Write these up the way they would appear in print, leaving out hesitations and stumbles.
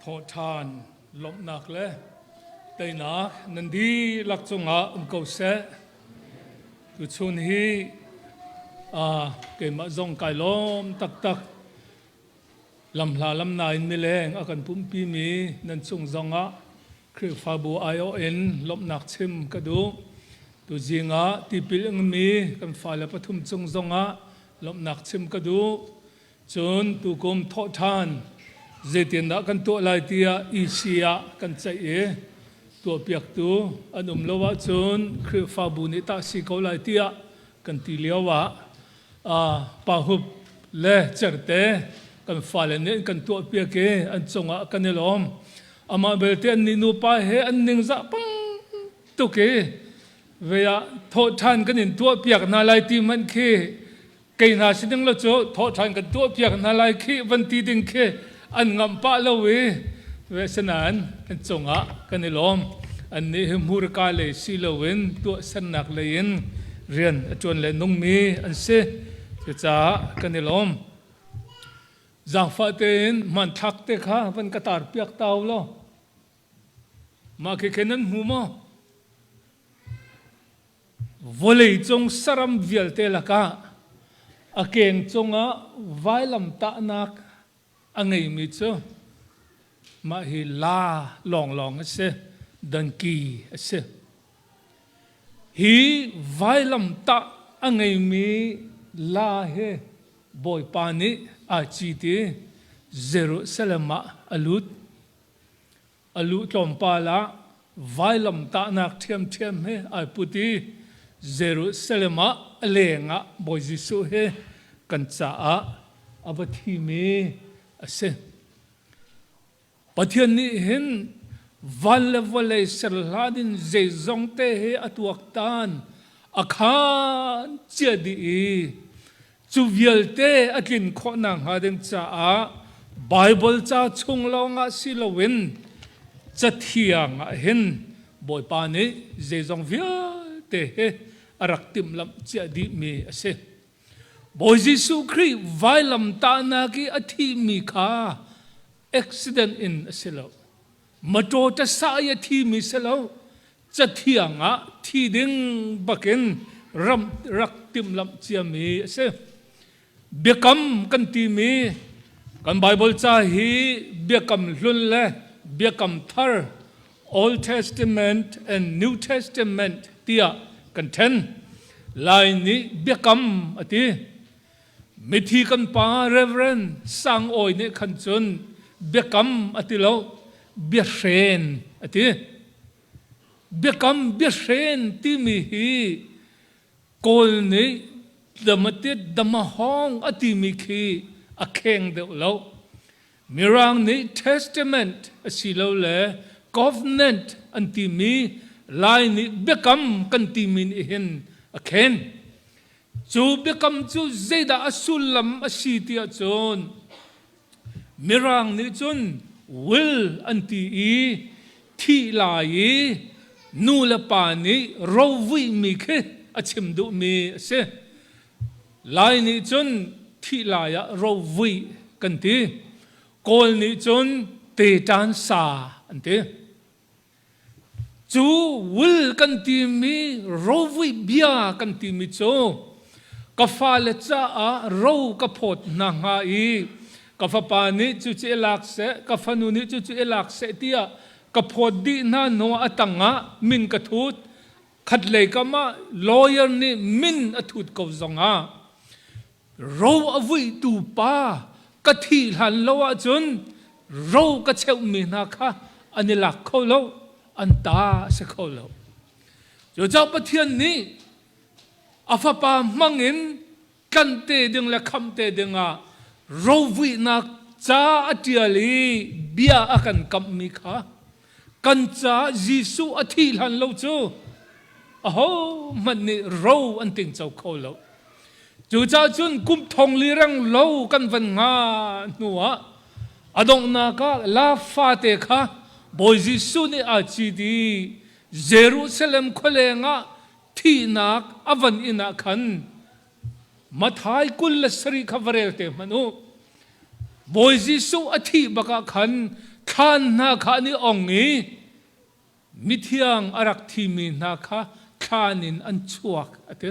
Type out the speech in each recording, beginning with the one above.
Thawhṭhan lawmhnak le teinak nan dihlak cungah um ko seh. Tuchun hi keimah zong kai lawm taktak. Lamhla lamna in mileng a kan pumhpimi nan cung zongah Khrihfabu aiawh in lawmhnak chim ka duh. Tuzing ah tipil ingmi kan fale pathum cung zongah lawmhnak chim ka duh. Cun tukum thawhṭhan zeitindah kan tuah lai tiah EC ah kan ceih i tuahpiaktu an um lo ahcun Khrihfabu nih tah si ko lai tiah kan ti lio ah Pa Hup le Certe kan fale nih an kan tuahpiak i an cungah kan i lawm. Amah belte an nih nupa he an ningzah pang tuk i ve ah thawhṭhan kan in tuahpiak hna lai ti hmanh khi kei hna si ding lo cu thawhṭhan kan tuahpiak hna lai khi van ti ding khi an ngamh pah lo i ve sinain an cungah kan i lawm. Annih hi hmurka lei si loin tuahsernak lei in rian a ṭuan le nungmi an si. Cucaah kan i lawm. Zaangfah tein hmanthlak te kha van ka tar piak ta u law. Mah khi khin nan hmu maw? Vawleicung saram vialte lakah a keng cungah vailamtahnak a ngeimi cu mah hi la lawnglawng a si, donkey a si. Hi vailamtah a ngeimi la hi Bawipa nih aa cit i Jerusalem ah a lut. A luh tlawmpal ah vailamtahnak ṭhiamṭhiam he ai put i Jerusalem ah a leng ah Bawi Jesuh he kan caah a va thimi a si. Pathian nih hin van le vawlei ser hlan in zeizong te he a tuaktan a khaan cia dih i Cu vialte a tlin khawh nakhnga ding caah Baibal ca chung lawngah si loin Cathiang ah hin Bawipa nih zeizong vialte hi a rak timhlamh cia dihmi a si. Bawi Jesuh Khrih vailamtahnak i a thihmi kha accident in a si lo. Mawṭaw ṭasa i a thimi si lo. Cathiang ah thi ding bakin ram rak timhlamh ciami a si. Biakam kan timi kan Baibal ca hi biakam hlun le biakam thar Old Testament and New Testament tiah kan ṭhen. Lai nih biakam a ti. Mithi kan pa Reverend Sang Awi nih khan cun biakam a ti lo, biahren a ti. Biakam biahren timi hi Kawl nih damatit damahawng a timi khi a kheng deuh lo. Mirang nih testament asilole covenant an timi Lai nih biakam kan timi nih hin a khen. Cu biakam cu zeidah a sullam a si ti ahcun Mirang nih cun will an ti i thih lai i nu le pa nih rovuihmi khi a chim duhmi a si. Lai nih cun thih lai ah rovuih kan ti. Kawl nih cun teṭan sa an ti. Cu will kan timi rovuih bia kan timi cu ka fale caah ro ka phawt hna hnga i ka fapa nih cucu i lak seh, ka fanu nih cucu i lak seh tiah ka phawt dih hna hnu a tangah min ka thut khatlei kam ah lawyer nih min a thut ko zongah ro a vuihtu pa ka thih hlan lo ahcun ro ka cheuhmi hna kha an i lak kho lo an ta a si kho lo cucaah Pathian nih a fapa hmangin tlanh te ding le khamh te dingah rovuihnak ca a ṭial i bia a kan kamhmi kha kan caah Jesuh a thih hlan lo cu ahohmanh nih ro an tingco kho lo. Cucaah cun kum thong li reng lo kan van nga hnu ah a donghnak ah la fate kha Bawi Jesuh nih aa cit i Jerusalem khualeng ah thihnak a van inn ah khan Mathai 27 kha va rel te hmanh u. Bawi Jesuh a thih bak ah khan thla Thlan hna kha an i ong i mithiang a rak thimi hna kha thlan in an chuak a ti.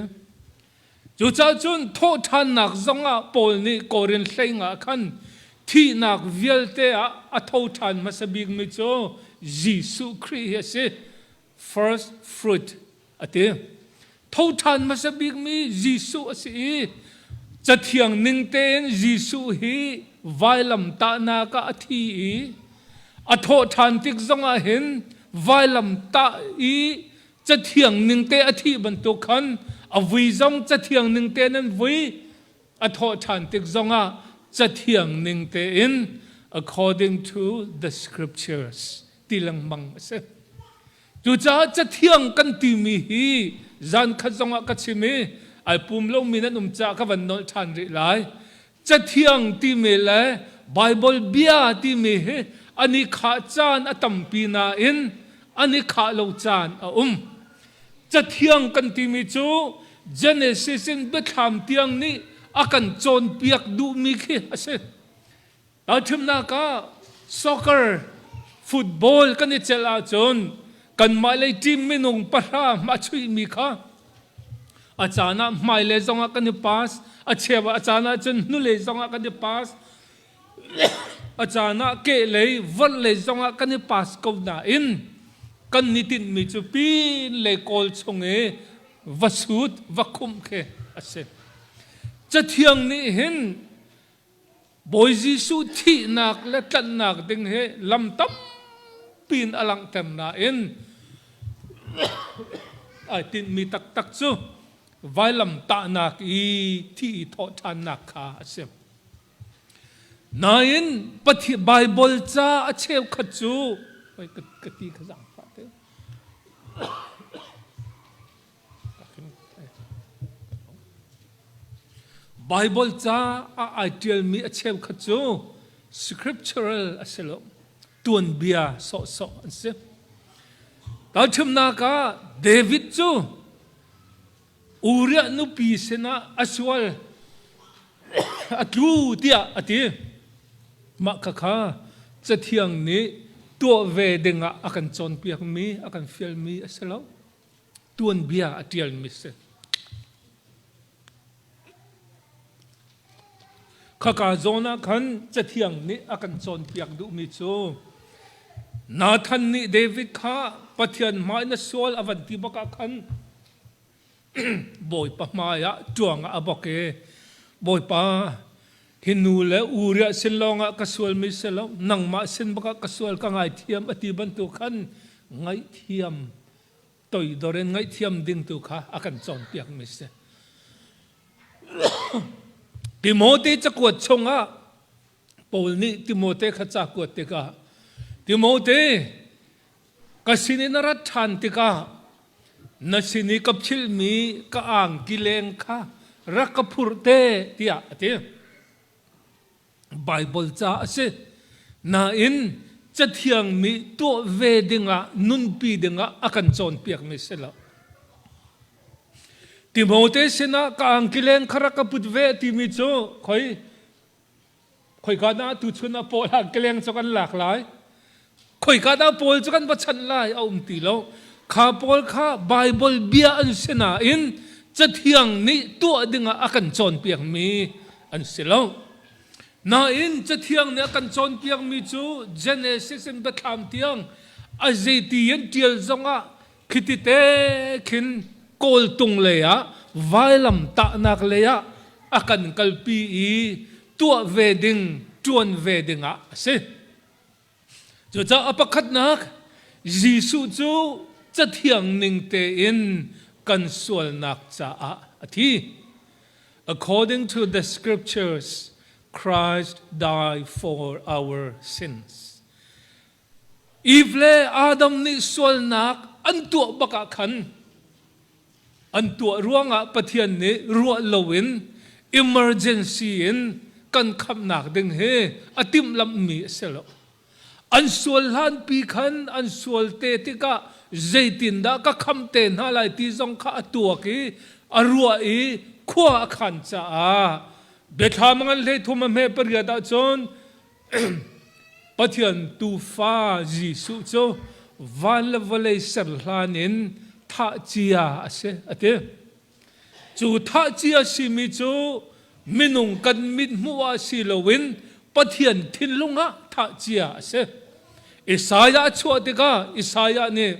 Cucaah cun thawhṭhannak zongah Paul nih Korin hlei ah khan thihnak vialte ah a tho ṭhan hmasa bikmi cu Jesuh Khrih hi a si. First fruit a ti. Tho ṭhan hmasa bikmi Jesuh a si i Cathiang ning tein Jesuh hi vailamtahnak ah a thi i a thawh ṭhan tik zongah hin vailamtah i Cathiang ning te a thih bantuk khan a vui zong Cathiang ning tein an vui a thawh ṭhan tik zongah Cathiang ning tein according to the scriptures ti lengmang a si. Cucaah Cathiang kan timi hi zan khat zongah ka chim i ai pum lomi nan um caah ka van nolh ṭhan rih lai. Cathiang timi le Baibal bia timi hi an i khah caan a tampi nain an i khah lo caan a um. Cathiang kan timi cu Genesis in Biathlam tiang nih a kan cawnpiak duhmi khi a si. Tahchunhnak ah soccer, football kan i celh ahcun kanmah lei team minung pahra hma chuihmi kha a caan ah hmailei zongah kan i pass, a cheu ah a caan ah cun hnulei zongah kan i pass, a caan ah kehlei, vorhlei zongah kan i pass ko nain kan ni tinhmi cu pin lei kawl chung i va sut, va khumh khi a si. Cathiang nih hin Bawi Jesuh thihnak le tlanhnak ding hi lam tampi in a langhter nain ai tinhmi taktak cu vailam tahnak i thi i thawhṭhannak kha a si. Nain Pathian Baibal ca a cheukhat cu ka ti kha zaangfah te. Baibal ca ah ai ṭialmi a cheukhat cu scriptural a si lo, tuanbia sawhsawh an si. Tahchunhnak ah David cu Uriah nupi sinah a sual a tlu tiah a ti. Mah khakha Cathiang nih tuah ve dingah a kan cawnpiakmi, a kan fialmi a si lo. Tuanbia a ṭialmi si. Khaka zawn ah khan Cathiang nih a kan cawnpiak duhmi cu Nathan nih David kha Pathian hmai na sual a van ti bak ah khan Bawipa hmai ah ṭuang ah a bok i Bawipa hi nu le Uriah sin lawngah ka sualmi si lo nangmah sin bakah ka sual ka ngaithiam a ti bantuk khan ngaihthiam toidor in ngaihthiam ding tu kha a kan cawnpiakmi si. Timote cakuat chungah Paul nih Timote kha ca kuat tikah Timote ka sin in na rat ṭhan tikah na sin i ka philhmi ka angki leng kha rak ka phurh te tiah a ti. Baibal ca a si. Nain Cathiang nih tuah ve dingah nunpi dingah a kan cawnpiakmi si lo. Timote sinah ka angkileng kha rak ka put ve timi cu khoi khoika dah tuchun ah Paul angkileng cu kan lak lai khoika dah Paul cu kan va chanh lai a um ti lo kha Paul kha Baibal bia an si nain Cathiang nih tuah dingah a kan cawnpiakmi an si lo. Nain Cathiang nih a kan cawnpiakmi cu Genesis in Biathlam tiang a zeiti in ṭial zongah khiti te khin kawltung lei ah vailam tahnak lei ah a kan kalpi i tuah ve ding ṭuan ve ding ah a si. Cucaah a pakhatnak Jesuh cu Cathiang ning tein kan sualnak caah a thi. According to the scriptures, Christ died for our sins. Eve le Adam nih sualnak an tuah bak ah khan an tuah ruangah Pathian nih ruah loin emergency in kan khamhnak ding hi a timhlamhmi a si lo. An sual hlanpi khan an sual te tikah zeitindah ka khamh te hna lai ti zong kha a tuak i a ruah i khua a khan caah biathlam ngan hlei thum a hme pariat ahcun. Pathian Tuufa Jesuh cu van le vawlei ser hlan in thah cia a si a ti. Cu thah cia simi cu minung kan mit hmuh ah si loin Pathian thinlung ah thah cia a si. Isaiah a chuah tikah Isaiah nih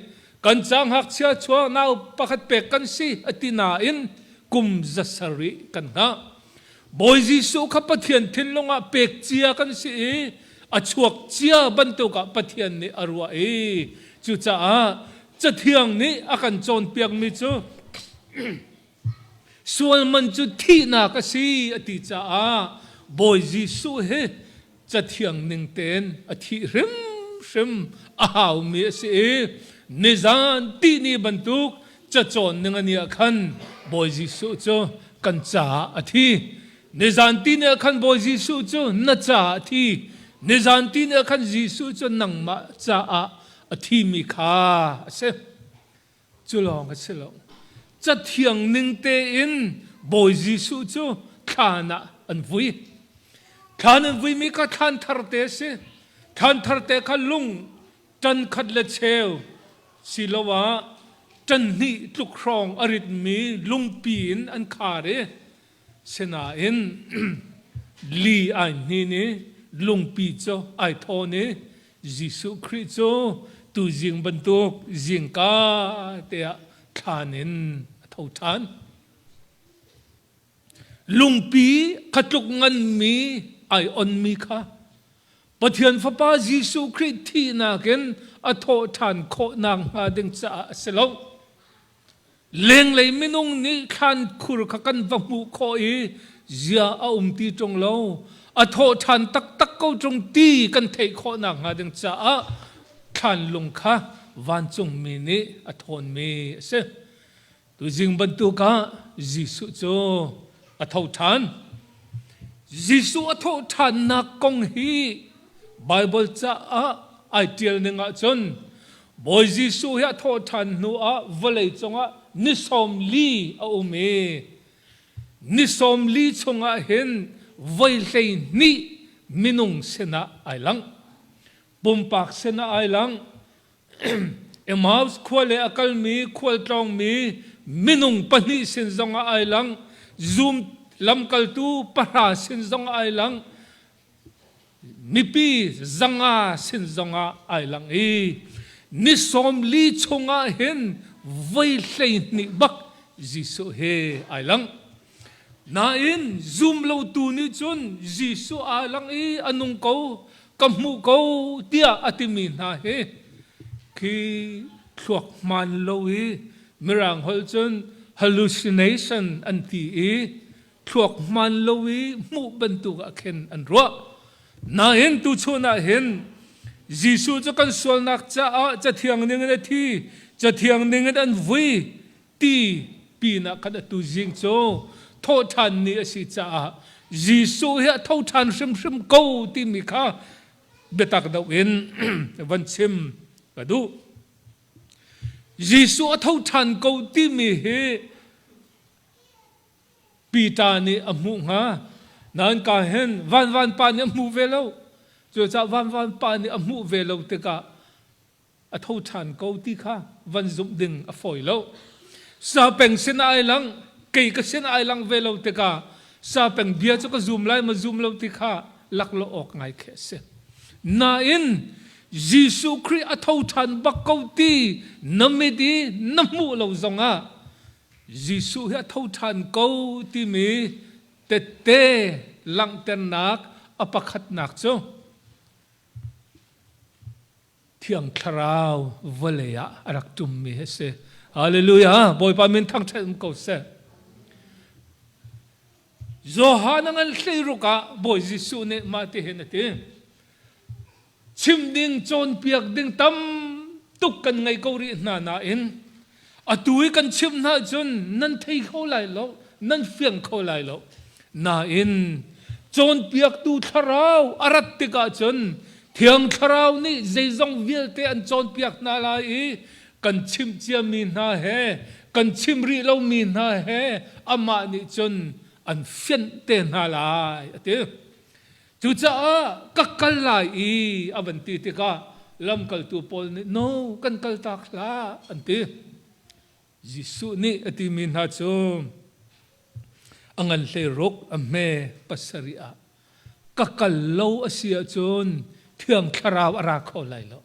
kan ca ngakchia chuah nau pakhat pek kan si a ti nain kum 700 kan hngah. Bawi Jesuh kha Pathian thinlung ah pek cia kan si i a chuak cia bantuk ah Pathian nih a ruah i cucaah Cathiang nih a kan cawnpiakmi cu sual man cu thihnak a si a ti caah Bawi Jesuh hi Cathiang ning tein a thih hrimhrim a haumi a si i nizan tihni bantuk cacawn ning ani ah khan Bawi Jesuh cu kan caah a thi. Nizan tihni ah khan Bawi Jesuh cu na caah a thi. Nizan tihni ah khan Jesuh cu nangmah caah a thimi kha a si. Cu lawng a si lo. Cathiang ning tein Bawi Jesuh cu thlan ah an vui. Thlan an vuimi kha thlan thar te a si. Thlan thar te kha lung ṭan khat le cheu siloah ṭan hnih tluk hrawng a ritmi lungpi in an khar i sinain li ai hnin i lungpi cu ai thawn i Jesuh Khrih cu tuzing bantuk zingka te ah thlan in a tho ṭhan. Lungpi kha tluk nganmi ai onmi kha Pathian Fapa Jesuh Khrih thihnak in a thawh ṭhan khawhnak hnga ding caah a si lo. Lenglei minung nih thlan khur kha kan va hmuh khawh i zia a um ti ṭung lo. A thawh ṭhan taktak ko ṭung ti kan theih khawhnak hnga ding caah thlan lung kha vancungmi nih a thawnmi a si. Tuzing bantuk ah Jesuh cu a tho ṭhan. Jesuh a thawh ṭhannak kong hi Baibal caah ai ṭial ning ahcun Bawi Jesuh hi a thawh ṭhan hnu ah vawlei cungah ni 40 a um i ni 40 chungah hin voi 12 minung sinah ai lang. Pumpak sinah ai lang. Emmaus khua le a kalmi khualtlawngmi minung pahnih sin zongah ai lang. Zum lamkaltu pahra sin zongah ai lang. Mipi 500 sin zongah ai lang i ni 40 chungah hin voi 12 bak Jesuh he ai lang. Nain zum lotu nih cun Jesuh aa lang i a nung ko, ka hmuh ko tiah a timi hna hi khi thluak hmaan lo i Mirang holh cun hallucination an ti i thluak hmaan lo i hmuh bantuk ah khin an ruah. Nain tuchun ah hin Jesuh cu kan sualnak caah Cathiang ning in a thi, Cathiang ning in an vui ti pinah khan atu zing cu thawhṭhan ni a si caah Jesuh hi a tho ṭhan hrimhrim ko timi kha biatak deuh in van chim ka duh. Jesuh a tho ṭhan ko timi hi Peter nih a hmuh hnga. Nain ka hin van van pa nih a hmu ve lo. Cucaah van van pa nih a hmuh ve lo tikah a tho ṭhan ko ti kha van zumh ding a fawi lo. Sapeng sin ai lang, kei ka sin ai lang ve lo tikah sapeng bia cu ka zum lai ma zum lo ti kha laklawh awk ngai khi a si. Nain Jesuh Khrih a tho ṭhan bak ko ti na mit i na hmuh lo zongah Jesuh hi a tho ṭhan ko timi tette langhternak a pakhatnak cu Thiang Thlarau vawlei ah a rak ṭummi a si. Hallelujah! Bawipa min thangṭhat um ko seh. Johan a ngan 16 ah Bawi Jesuh nih mah ti hin a ti. Chim ding, cawnpiak ding tam tuk kan ngei ko rih hna nain atu i kan chimh hna cun nan thei kho lai lo, nan fiang kho lai lo. Nain cawnpiaktu thlarau a rat tikah cun Thiang Thlarau nih zeizong vialte an cawnpiak hna lai i kan chimh ciami hna he kan chim rih lomi hna he amah nih cun an fianh te hna lai a ti. Cucaah ka kal lai i a van ti tikah lamkaltu pawl nih no kan kal tak hlah an ti. Jesuh nih a timi hna cu a ngan 16 a hme pasarih ah ka kal lo a si ahcun Thiang Thlarau a ra kho lai lo.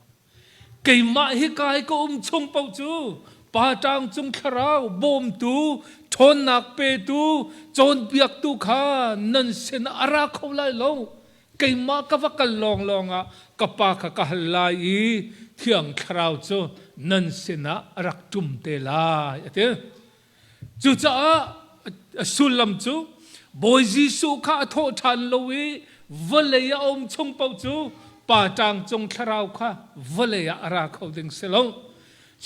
Keimah hi kai ka um chung paoh cu Pa ṭang cung thlarau bawmtu, ṭhawnnak petu, cawnpiaktu kha nan sinah a ra kho lai lo. Keimah ka va kal lawnglawng ah ka Pa kha ka hal lai i Thiang Thlarau cu nan sinah a rak ṭum te lai, a ti. Cucaah a sullam cu Bawi Jesuh kha a thawh ṭhan lo i vawlei a um chung paoh cu Pa ṭang cung thlarau kha vawlei ah a ra kho ding si lo.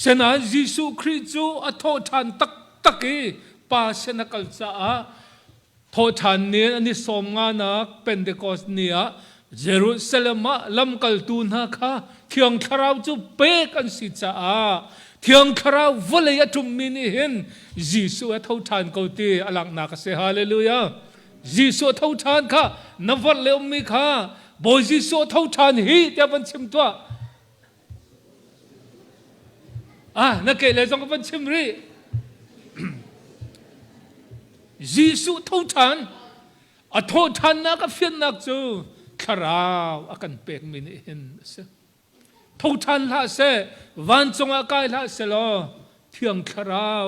Sinain Jesuh Khrih cu a thawh ṭhan taktak i Pa sin a kal caah Thawhṭhan ni an i sawm nganak Pentecost ni ah Jerusalem ah lamkaltu hna kha Thiang Thlarau cu pek an si caah Thiang Thlarau vawlei a ṭummi nih hin Jesuh a tho ṭhan ko ti a langhnak a si. Hallelujah! Jesuh a tho ṭhan kha na vorh le ummi kha Bawi Jesuh a tho ṭhan hi tiah van chim tuah. Ah, na ke le zong ka van chim rih. Jesuh tho ṭhan, a thawh ṭhannak a fiannak cu thlarau a kan pekmi nih hin a si. Tho ṭhan hlah seh, vancung ah kai hlah seh law, thiang thlarau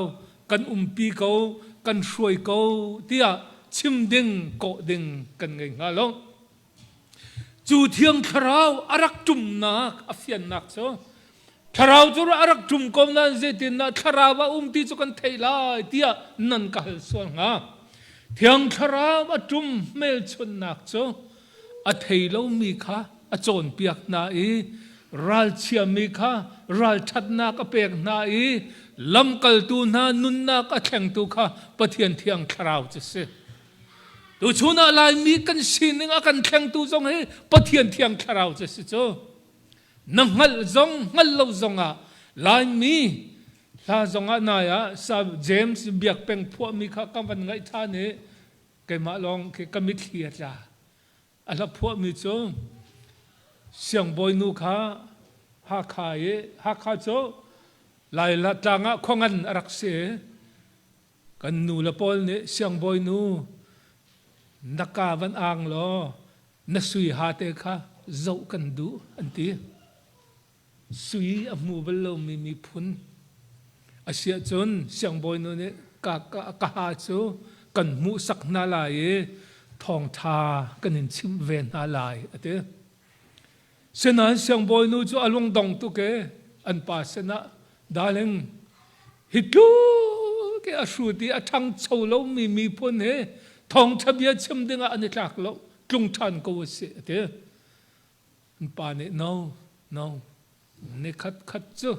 kan umpi ko, kan hruai ko tiah chim ding, kawh ding kan ngei hnga lo. Cu thiang thlarau a rak ṭumnak a fiannak cu thlarau cu a rak ṭum ko nain zeitindah thlarau a um ti cu kan theih lai tiah nan ka hal sual hnga. Thiang thlarau a ṭum hmelchunhnak cu a thei lomi kha a cawnpiak hna i ralchiami kha ralṭhatnak a pek hna i lamkaltu hna nunnak a thlengtu kha Pathian thiang thlarau cu si. Tuchun ah Laimi kan sining a kan thlengtu zong hi Pathian thiang thlarau cu si cu. Na hngalh zong hngalh lo zong ah Laimi hla zong ah nai ah James Biak Peng phuahmi kha ka van ngaih ṭhan i keimah lawng khi ka mitthli a tla. A hla phuahmi cu siangbawinu kha Hakha i Hakha cu Laila tlang ah khuangan a rak si. Kan nu le pawl nih siangbawinu na ka van ang law na sui ha te kha zoh kan duh an ti. Sui a hmu bal lomi miphun a si ahcun siangbawinu nih ka, ka, ka ha cu kan hmuhsak hna lai i thawngṭha kan in chimh ve hna lai a ti. Sinain siangbawinu cu a lungdong tuk i an pa sinah darling hi tluk i a hrut i a ṭhangcho lomi miphun hi thawngṭha bia chim dingah an i tlak lo tlung ṭhan ko a si a ti. An pa nih no no ni khat khat cu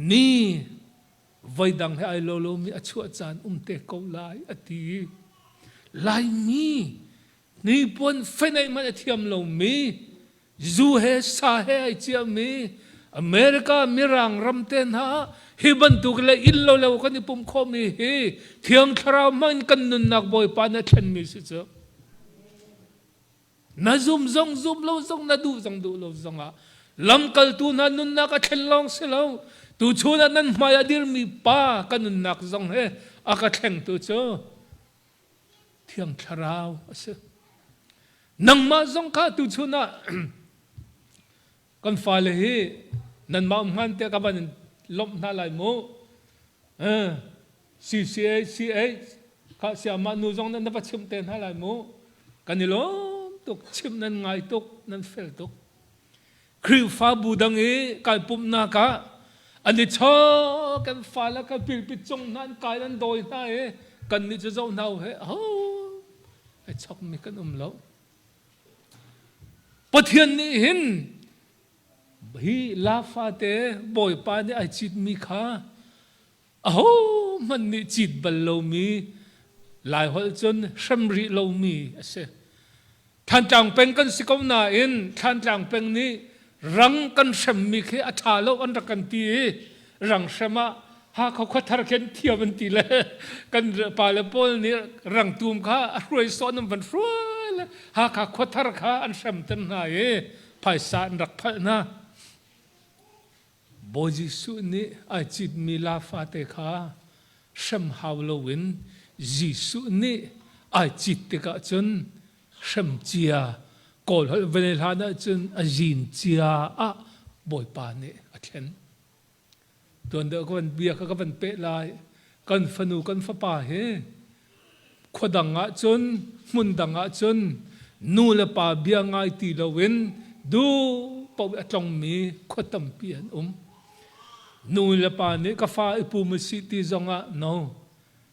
ni voidang he ai lo lomi a chuah caan um te ko lai a ti. Laimi hnipuan feneih hmanh a thiam lomi zu he sa he ai ciami America mirang ram te hna hi bantuk le inn lo lo kan i pum khawhmi hi Thiang Thlarau hmang in kan nunnak Bawipa nih a thlenmi si cu na zum zong zum lo zong na duh zong duh lo zong ah lamkaltu hna nunnak a thlen lawng si lo tuchun ah nan hmai a dirmi pa ka nunnak zong he a ka thlengtu cu Thiang Thlarau a si. Nangmah zong kha tuchun ah kan fale hi nanmah um hngan te ka van in lawmh hna lai mu. CCA CH kha siamah nu zong nan va chimh te hna lai mu. Kan i lawm tuk, chimh nan ngai tuk, nan fel tuk. Khrihfabu dang i kai pumhnak ah an i chawk kan fale kan pilpit cung hna an kai an dawi hna i kan nih cu zoh hna u he ho ai chokmi kan um lo. Pathian nih hin hi lafa te Bawipa nih ai citmi kha ahohmanh nih cit bal lomi Laiholh cun hrem rih lomi a si. Thantlang peng kan si ko nain Thantlang peng nih rang kan hremmi khi a ṭha lo an rak kan ti i rang hrem ah Hakha khuathar khin thiam an ti le kan pale pawl nih rangtum kha a hruai sawh an van hruai. le Hakha khuathar kha an hremter hna i phaisa an rak phalh hna. Bawi Jesuh nih ai citmi laa fate kha hrem hau loin Jesuh nih ai cit tikah cun hrem cia Kawl holh vawlei hlan ahcun a zin cia ah Bawipa nih a thlen. Tuan deuh ka van bia kha ka van peh lai. Kan fanu kan fapa hi khua dang ahcun hmun dang ahcun nu le pa bia ngai ti loin duh paoh a tlongmi khua tampi an um. Nu le pa nih ka fa i pum u sih ti zongah no,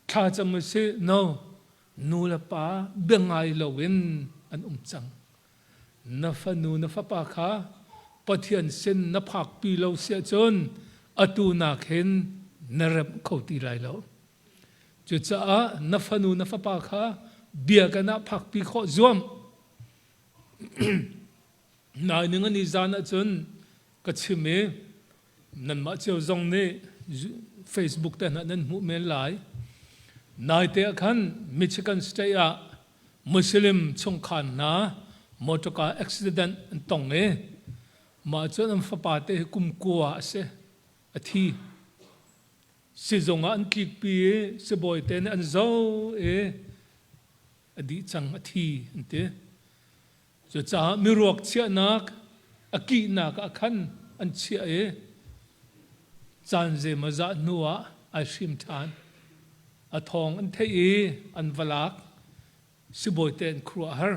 thla cam u sih no, nu le pa bia ngai loin an um cang. Na fanu na fapa kha Pathian sin na phakpi lo siah cun atu nak hin na remh kho ti lai lo. Cucaah na fanu na fapa kha bia kan ah phakpi khawh zuam. Nai ning ani zan ahcun ka chim i nanmah cio zong nih Facebook te hna nan hmuh men lai. Naite ah khan Michigan State ah Muslim chungkhar hna motorcar accident an tong i mah cun an fapa te hi kum kua a si a thi. Sizung ah an tlikpi i sibawi te nih an zoh i a dih cang a thi an ti. Cucaah miruak chiahnak a kihnak ah khan an chiah i caan zeimawzah hnu ah ai hrim ṭhan. A thawng an theih i an va lak. Sibawi te an khuaruahhar.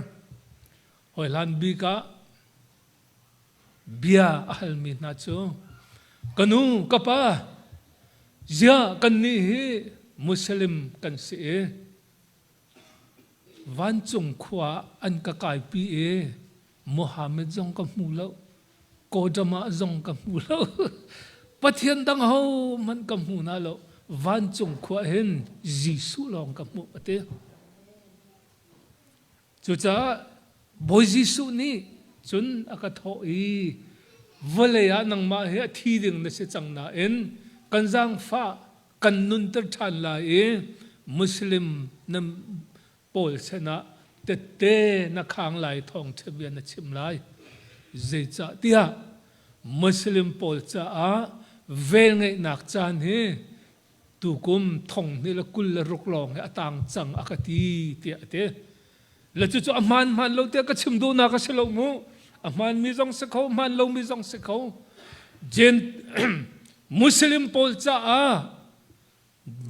Hawi hlan bik ah bia a halmi hna cu ka nu ka pa ziah kannih hi Muslim kan si i vancung khua an ka kaipi i Muhammad zong ka hmu lo Kodama zong ka hmu lo Pathian dang ho hmanh ka hmu na lo vancung khua hin Jesuh lawng ka hmuh a ti. Cucaah Bawi Jesuh nih cun a ka thawh i vawlei ah nangmah hi a thi ding na si cang nain kan zaangfah kan nunter ṭhan lai i Muslim na pawl sinah tette na khang lai thawngṭha bia na chim lai. Zeicah tiah Muslim pawl caah velngeihnak caan hi tukum 2026 lawng hi a tang cang a ka ti tiah a ti. Le cucu a hmaan hmaan lo tiah ka chim duhnak a si lo mu. A hmaanmi zong si kho, hmaan lomi zong si kho. Jen Muslim pawl caah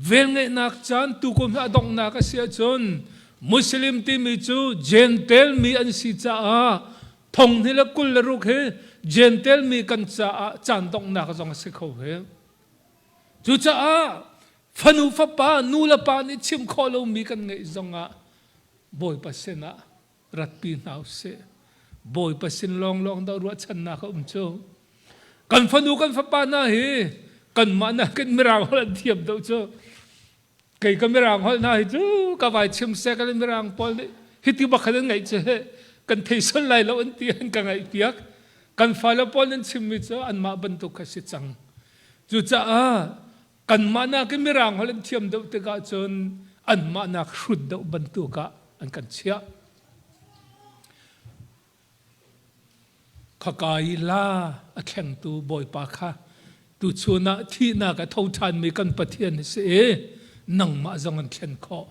velngeihnak caan tukum hi a donghnak a si ahcun Muslim timi cu Gentile mi an si caah 2026 hi Gentile mi kan caah caan donghnak zong a si kho ve. Cucaah fanu fapa nu le pa nih chim khawh lomi kan ngeih zongah Bawipa sinah ratpi hna usih. Bawipa sin lawnglawng dah ruahchannak a um cu. Kan fanu kan fapa hna hi kanmah nakin mirang holh an thiam deuh cu. Kei ka mirang holh hna hi cu ka vai chim seh kan mirang pawl nih hiti bak khan an ngaih cu he kan thei sual lai lo an ti an ka ngaih piak. Kan fale pawl nan chimmi cu anmah bantuk kha si cang. Cucaah kanmah nakin mirang holh an thiam deuh tikah cun anmah nak hrut deuh bantuk ah an kan chiah. Khaka i la a thlengtu Bawipa kha tuchun ah thihnak a tho ṭhanmi kan Pathian hi si i nangmah zong an thlen khawh.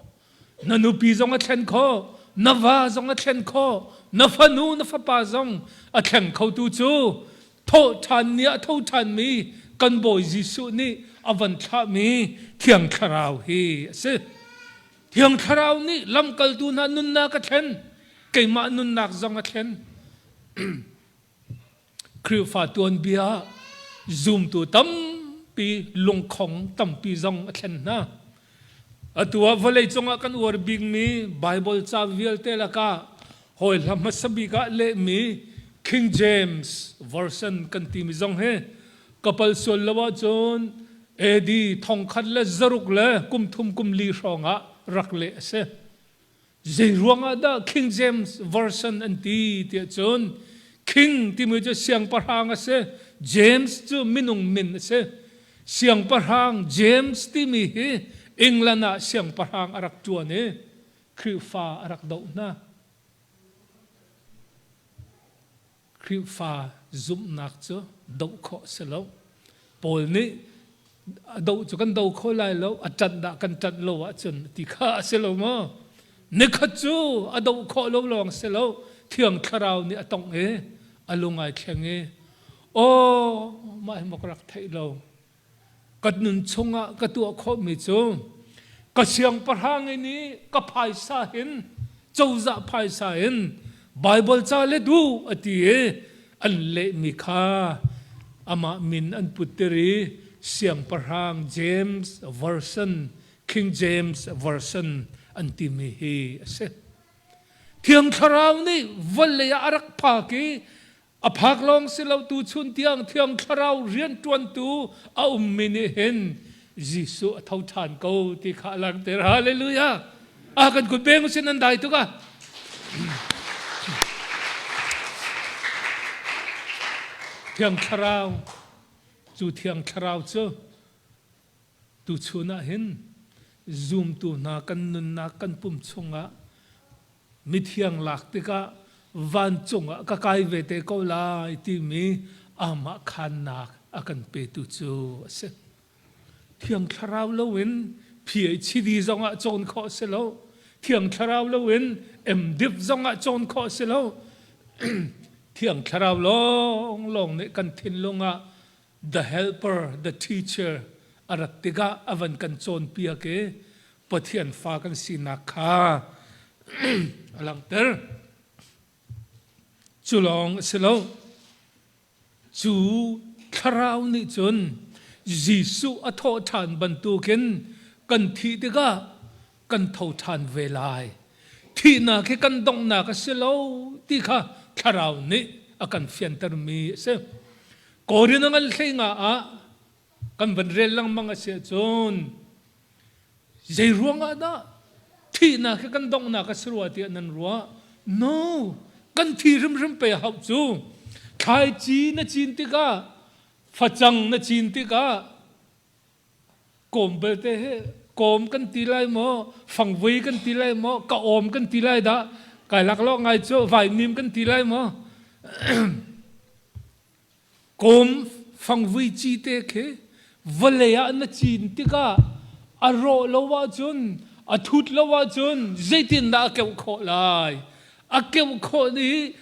Na nupi zong a thlen khawh, na va zong a thlen khawh, na fanu na fapa zong a thleng khotu cu thawh ṭhan ni ah tho ṭhanmi kan Bawi Jesuh nih a van thlahmi Thiang Thlarau hi a si. Thiang Thlarau nih lamkaltu hna nunnak a thlen, keimah nunnak zong a thlen. Khrihfa tuanbia zumtu tampi lungkhong tampi zong a thlen hna. Atu ah vawlei cungah kan uar bikmi Bible ca vialte lakah hawi hla hmasa bik ah lehmi King James Version kan timi zong hi kapal sual lo ahcun AD 1634 hrawng ah rak leh a si. Zei ruangah dah King James Version an ti tiah cun King timi cu siangpahrang a si, James cu minung min a si. Siangpahrang James timi hi England ah siangpahrang a rak ṭuan i Khrihfa a rak doh hna. Khrihfa zumhnak cu doh khawh si lo. Paul nih a doh cu kan do kho lai lo, a ṭanh dah kan ṭanh lo ahcun ti kha a si lo maw? Nikhat cu a doh khawh lo lawng si lo, Thiang Thlarau nih a tongh i a lung ai thleng i aw mah hi maw ka rak theih lo. Ka nun chungah ka tuah khawhmi cu ka siangpahrang in i ka phaisa hin cozah phaisa in Baibal ca le duh a ti i an lehmi kha amah min an putter i siangpahrang James Version King James Version an timi hi a si. Thiang Thlarau nih vawlei ah a rak phak i A phak lawng si lo tuchun tiang Thiang Thlarau rianṭuantu a ummi nih hin Jesuh a tho ṭhan ko ti kha a langhter. Hallelujah! A kan kut beng sin nan dai tuk ah. Thiang Thlarau cu Thiang Thlarau cu tuchun ah hin zumtu hna kan nunnak kan pum chungah mithiang lak tikah vancung ah ka kai ve te ko lai timi amah khannak a kan petu cu a si. Thiang Thlarau loin PhD zongah cawn khawh si lo. Thiang Thlarau loin MDiv zongah cawn khawh si lo. Thiang Thlarau lawnglawng nih kan thinlung ah the helper, the teacher a rat tikah a van kan cawnpiak i Pathian fa kan sinak kha a langhter. Cu lawng a si lo. Cu thlarau nih cun Jesuh a thawh ṭhan bantukin kan thih tikah kan tho ṭhan ve lai. Thihnak hi kan donghnak a si lo ti kha thlarau nih a kan fiantermi a si. Korin a ngan hlei nga ah kan van rel lengmang a si ahcun zei ruangah dah thihnak hi kan donghnak a si rua tiah nan ruah? No, kan thi hrimhrim pe hau cu. Thlaici na cin tikah, facang na cin tikah, kawm belte hi kawm kan ti lai maw, fangvui kan ti lai maw, ka awm kan ti lai dah, kai laklawh ngai cu vaimim kan ti lai maw? Kawm fangvui cite khi vawlei ah na cin tikah a rawh lo ahcun a thut lo ahcun zeitindah a keuh khawh lai? A keuh khawh i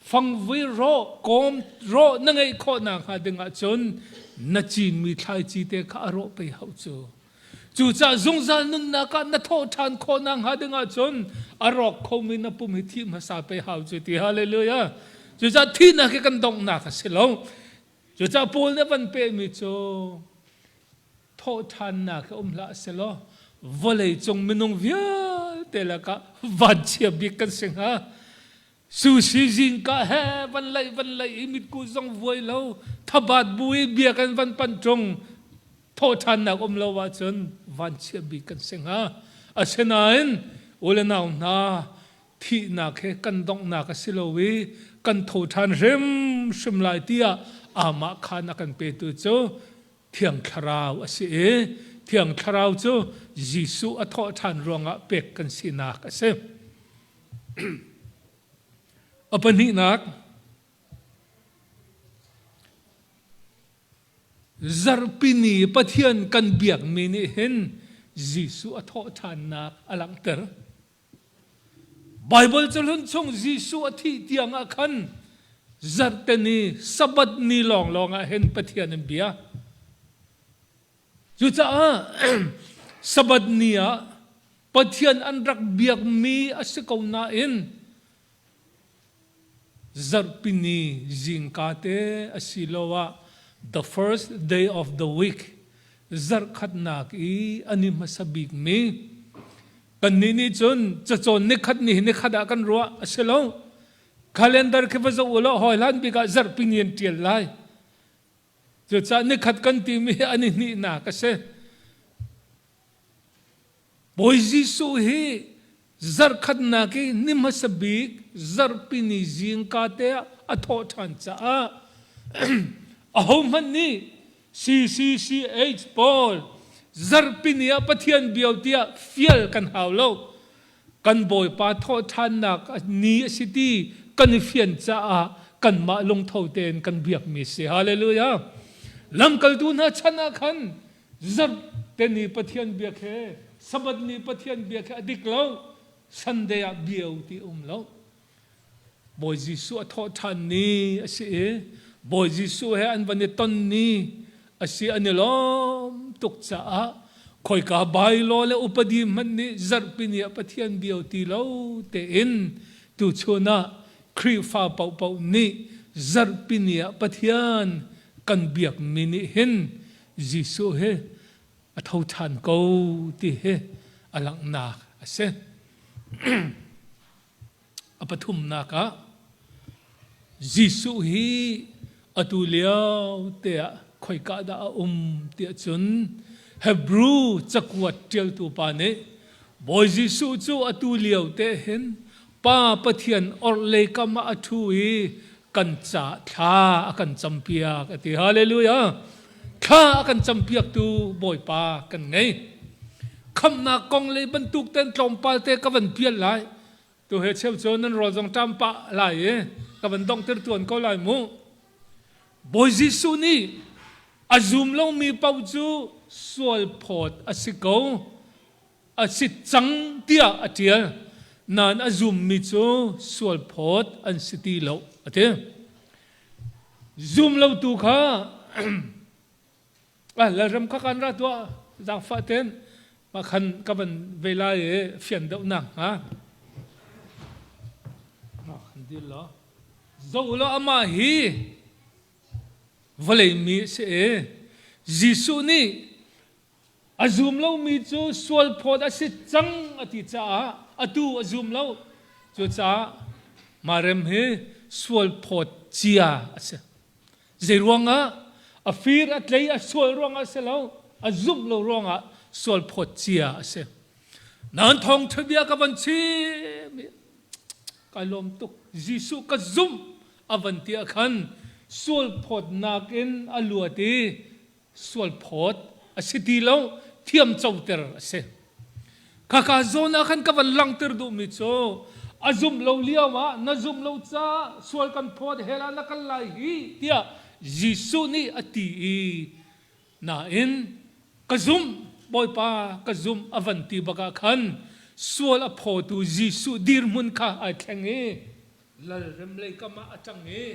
fangvui rawh kawm rawh na ngeih khawh nakhnga ding ahcun na cinmi thlaici te kha a rawh pei hau cu. Cucaah zungzal nunnak ah na thawh ṭhan khawh nakhnga ding ahcun a rawk khomi na pum hi thih hmasa pe hau cu ti hallelujah. Cucaah thihnak hi kan donghnak a si lo. Cucaah Paul nih a van pehmi cu thawh ṭhannak hi um hlah selaw vawlei cung minung vialte lakah vanchia bik kan si hnga. Sushi zingka he van laih van laih i mitku zong vuai lo thabat bu i bia kan van pan ṭung thawhṭhannak um lo ahcun vanchia bik kan si hnga. Asinain u le nau hna thihnak he kan donghnak a si lo i kan tho ṭhan hrimhrim lai tiah amah khan a kan petu cu Thiang Thlarau a si i Thiang Thlarau cu Jesuh a thawhṭhan ruangah pek kan sinak a si. A pahnihnak, Zarhpini Pathian kan biakmi nih hin Jesuh a thawhṭhannak a langhter. Baibal cahlun chung Jesuh a thih tiang ah khan zarhteni Sabbath ni lawnglawng ah hin Pathian an bia. Cucaah Sabbath ni ah Pathian an rak biakmi a si ko nain Zarhpini zingka te asiloah the first day of the week zarhkhatnak i an i hmasa bikmi kannih nih cun cacawn nikhat ni hi nikhat ah kan ruah a si lo. Calendar khi va zoh u law hawi hlan bik ah zarhpini an ṭial lai. Cucaah nikhat kan timi hi an i hnihnak a si. Bawi Jesuh hi zarhkhatnak i ni hmasa bik zarhpi ni zingka te ah a thawh ṭhan caah ahohmanh nih CCCH pawl zarhpi ni ah Pathian bio tiah fial kan hau lo. Kan Bawipa thawhṭhannak ni a si ti kan i fian caah kanmah lungtho tein kan biakmi si. Hallelujah. Lamkaltu hna chan ah khan zarhte ni Pathian biak he Sabbath ni Pathian biak he a dik lo. Sunday ah biau ti um lo. Bawi Jesuh a thawh ṭhan ni a si i Bawi Jesuh he an van i ton ni a si an i lawm tuk caah khoika bylaw le upadi hmanh nih zarhpi ni ah Pathian bio ti lo tein tuchun ah Khrihfa paohpaoh nih zarhpi ni ah Pathian kan biakmi nih hin Jesuh hi a tho ṭhan ko ti hi a langhnak a si. A pathumnak ah Jesuh hi atu lio te ah khoika dah a um tiah cun Hebrew cakuat ṭialtu pa nih Bawi Jesuh cu atu lio te hin Pa Pathian orhlei kam ah a ṭhu i kan ca thla a kan campiak a ti. Hallelujah! Thla a kan campiaktu Bawipa kan ngei. Khamhnak kong le bantuk ten tlawmpal te ka van pial lai. Tu he cheu cu nan rawl zong ṭam pah lai i ka van donghter tuan ko lai mu. Bawi Jesuh nih a zum lomi paoh cu sual phawt a si ko, a si cang tiah a ṭial. Nain a zummi cu sual phawt an si ti lo a ti. Zum lotu kha Ah, Lalram kha kan ra tuah zaangfah ten mah khan ka van ve lai i fian deuh nak hnga. Khan dil law. Zo law amah hi vawlei mi a si i Jesuh nih a zum lomi cu sual phawt a si cang a ti caah atu a zum lo. Cucaah Marem hi sual phawt cia a si. Zeiruangah a fir a tlei a sual ruangah si lo a zumh lo ruangah sual phawt cia a si. Nan thawngṭha bia ka van chim i kai lawm tuk Jesuh ka zumh a van ti ah khan sual phawtnak in a luat i sual phawt a si ti lo thiam coter a si. Khaka zawn ah khan ka van langhter duhmi cu a zumh lo lio ah na zumh lo caah sual kan phawt hell ah na kal lai hi tiah Jesuh nih a ti i nain ka zumh Bawipa ka zumh a van ti bak ah khan sual a phawtu Jesuh dirhmun kha ai thleng i lalrem lei kam ah a ṭang i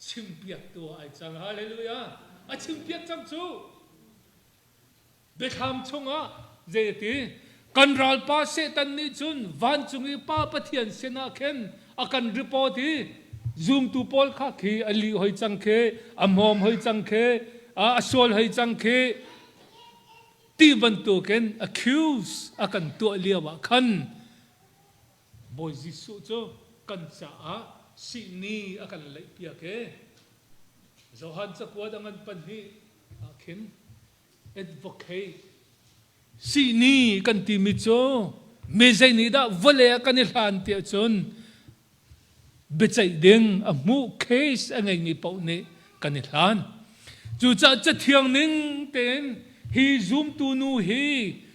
chimpiaktu ah ai cang. Hallelujah! A chimpiak cang cu. Biathlam chungah zei a ti? Kan ralpa Satan nih cun vancung i Pa Pathian sinah khin a kan report i zumtu pawl kha khi a lih hoi cang khi, a hmawm hoi cang khi, a sual hoi cang khi ti bantukin accuse a kan tuah lio ah khan Bawi Jesuh cu kan caah sihni a kan leihpiak i Johan cakuat a ngan pahnih ah khin advocate sihni kan timi cu mi zei nih dah vawlei ah kan i hlan tiah cun biaceih ding a hmuh case a ngeimi paoh nih kan i hlan. Cucaah cathiang ning tein hi zumtu nu hi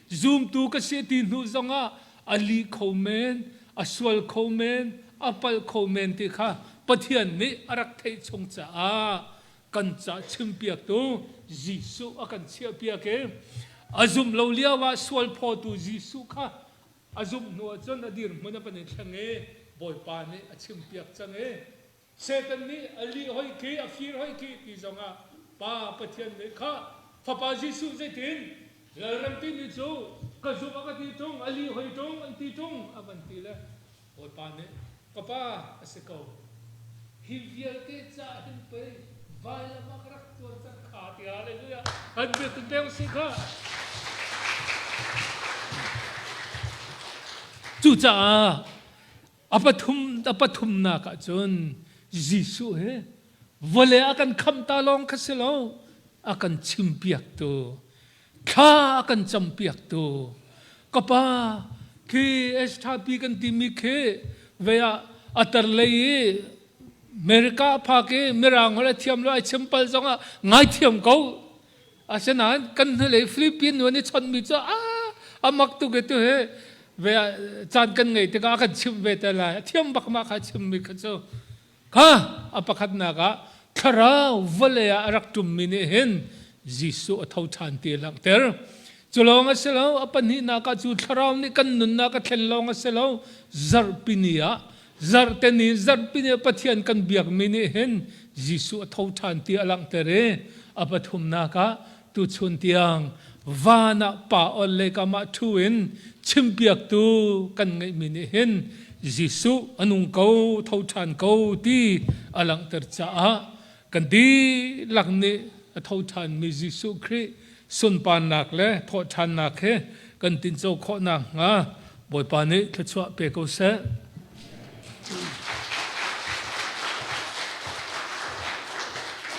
zumtu ka si ti hnu zongah a lih kho men, a sual kho men, a palh kho men ti kha Pathian nih a rak theih chung caah kan ca chimpiaktu Jesuh a kan chiahpiak i a zumh lo lio ah sual phawtu Jesuh kha a zumh hnu ahcun a dirhmun a van i thleng i Bawipa nih a chimpiak cang i Satan nih a lih hoi khi a fir hoi khi ti zongah Pa Pathian nih kha Fapa Jesuh zeitin lalrem timi cu ka zumh a ka ti ṭung a lih hoi ṭung an ti ṭung a van ti le Bawipa nih ka pa a si ko hi vialte ca hin pei vailam ah ka rak tuan cang kha ti hallelujah an biak peng si kha cucaah A pathum a pathumnak ah cun Jesuh hi vawlei a kan khamh ta lawng kha si lo, a kan chimpiaktu, thla a kan campiaktu, ka pa khi STP kan timi khi ve ah a tar lei i America phak i Mirang holh a thiam lo ai chim pal zongah ngaithiam ko. Asinain kan hnulei Philippine nu an i chawnhmi cu a a mak tuk i tu hi ve caan kan ngei tikah a kan chimh ve te lai. A thiam bak ma kha chimmi kha cu. Kha a pakhatnak ah thlarau vawlei ah a rak ṭummi nih hin Jesuh a tho ṭhan ti a langhter. Cu lawng a si lo, a pahnihnak ah cu thlarau nih kan nunnak a thlen lawng a si lo, zarhpi ni ah zarhte ni zarhpi ni ah Pathian kan biakmi nih hin Jesuh a tho ṭhan ti a langhter i a pathumnak ah tuchun tiang van ah pa ol le kam ah ṭhu in chimpiaktu kan ngeihmi nih hin Jesuh a nung ko, tho ṭhan ko ti a langhter caah kan dihlak nih a tho ṭhanmi Jesuh Khrih sunparnak le thawhṭhannak he kan tinco khawh nakhnga Bawipa nih thluachuah pe ko seh.